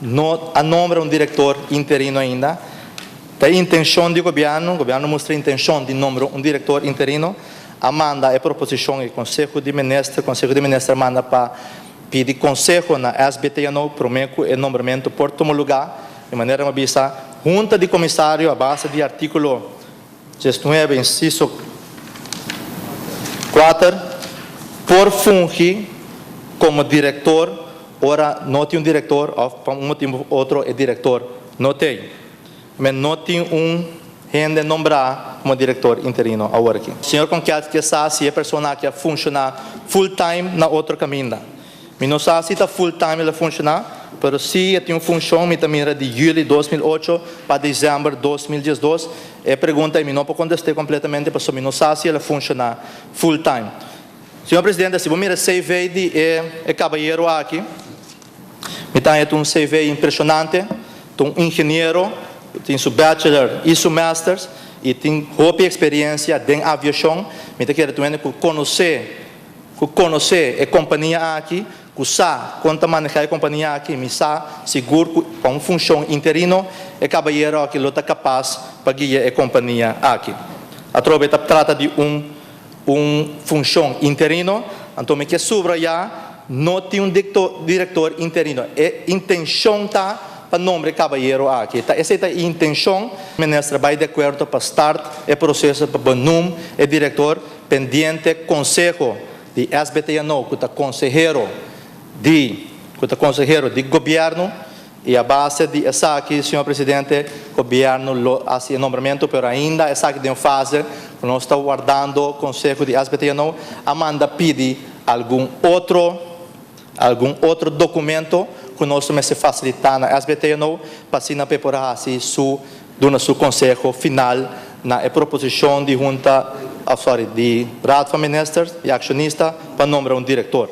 No a nombra un direktor interino ainda. Ta intenshon di gobièrnu, gobièrnu mustra intenshon di nombra un direktor interino. A manda e proposishon e Konseho di Minister, Konseho di Minister a manda pa pidi konseho na SBTNO promé ku e nombramentu por tuma lugá. Di manera mi a bisa, Hunta di Komisario a base di artíkulo 19 insiso 4 por fungi komo direktor ora no tin un direktor òf pa un motibu òf otro e direktor no t'ei. Men no tin un hende nombrá komo direktor interino awor aki. Señor Konkiat ke sa si e persona aki a funshoná full time na otro kaminda. Mi no sa si ta full time el a funshoná, pero si e tin un funshon mi ta mira di juli 2008 pa desèmber 2012. E pregunta ei mi no por kontest'é kompletamente pasobra mi no sa si el a funshoná full time. Señor Presidente, si bo mira e CV di e e kabayero aki, mi ta haña ta un CV impreshonante, ta un ingeniero, tin su bachelor i su masters i tin hopi eksperiensia den aviashon. Mi ta kere ta un hende ku konosé ku konosé e kompania aki, ku sa kon ta manehá e kompania aki, mi sa sigur ku pa un funshon interino e kabayero aki lo ta kapas pa guia e kompania aki. Atrobe ta trata di un un funshon interino, anto mi ke subrayá no tin un direktor interino. E intenshon ta pa nombra e kabayero aki. Ta esei ta e intenshon. Minister bai di akuerdo pa start e proseso pa benoem e direktor. Pendiente konseho di SBTNO ku ta konsehero di ku ta konsehero di gobièrnu i a base di esaki señor presidente gobièrnu lo hasi e nombramentu pero ainda esaki den fase ku nos ta wardando konseho di SBTNO a manda pidi algun otro algun otro dokumento ku nos mester fasilitá na SBTNO pa asina pa e por a hasi su duna su konseho final na e proposishon di Hunta, of sorry, di Raad van Ministers i akshonista pa nombra un direktor.